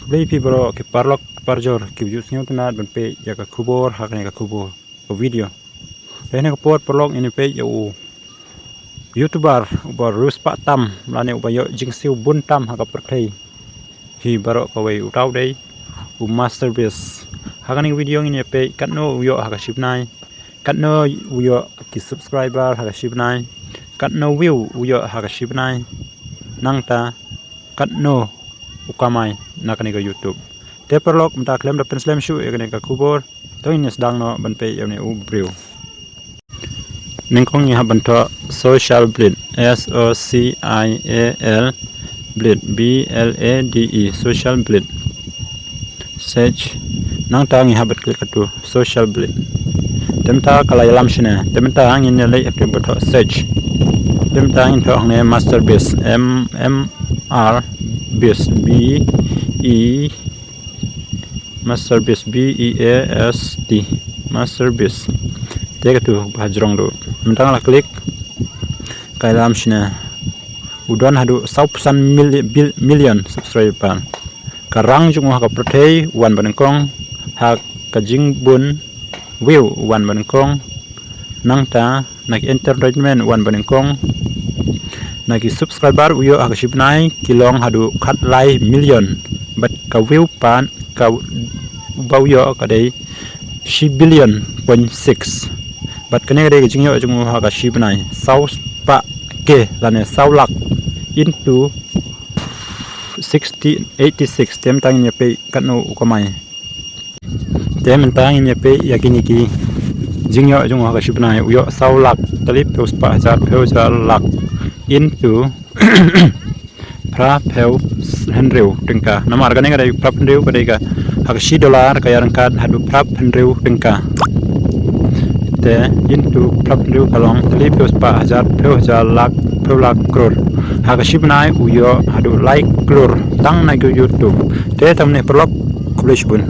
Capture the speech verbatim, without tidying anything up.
Khublei phi baroh ki paralok ki parajor kiba ju sngewtynnat ban peit ïa ka khubor ha kane ka khubor ka video. Te ha kane ka por paralok ngin ïa peit ïa u YouTuber uba riewspah tam lane uba ïoh jingsiew bun tam ha ka pyrthei hi baroh kawei, uta u dei u Master Beast. Ha kane ka video ngin ïa peit katno u ïoh ha ka shi bnai, katno u ïoh ki subscriber ha ka shi bnai, katno view u ïoh ha ka shi bnai, nangta katno u kamai na kane ka YouTube. Te paralok mynta khlem da pynslem shuh ïa kane ka khubor, to ngin ïa sdang noh ban peit ïa une u briew. Nyngkong ngi hap ban thoh Social Blade, S O C I A L Blade, B L A D E, Social Blade. Search. Nangta ngi hap ban click katu Social Blade. Te mynta ka la ïalam shane. Te mynta ngin ïa leit hap ban thoh search. Te mynta ngin thoh hangne Master Beast, M M R Beast, B E Master Beast, B E A S T, Master Beast. Te katu ba jrong du. Mynta nga la click, ka ïalam shane. U don haduh sawphew san mil-, bil-, million subscriber. Ka rank jong u ha ka pyrthei u wan ba nyngkong, ha ka jingbun view u wan ba nyngkong. Nangta na ki entertainment u wan ba nyngkong. Na ki subscriber u ïoh ha ka shi bnai ki long haduh khatlai million. Bad ka view pat ka ba u ïoh ka dei shi billion point six. Bad kane ka dei ka jingïoh jong u ha ka shi bnai, saw spah K lane saw lak into sixty, eighty six. Te mynta ngin ïa peit katno u kamai. Te mynta ngin ïa peit ïa kine ki jingïoh jong u ha ka shi bnai. U ïoh saw lak, tylli phew spah hajar, phew hajar lak into phra phew hynriew tyngka. Namar kane ka dei phra hynriew ka dei ka, ha ka shi dollar ka ïaryngkat haduh phra hynriew tyngka. Te into phra hynriew ka long tylli phew spah hajar, phew hajar lak, phew lak klur. Ha ka shi bnai u ïoh haduh lai klur tang na ka YouTube. Te tang ne paralok, khublei shibun.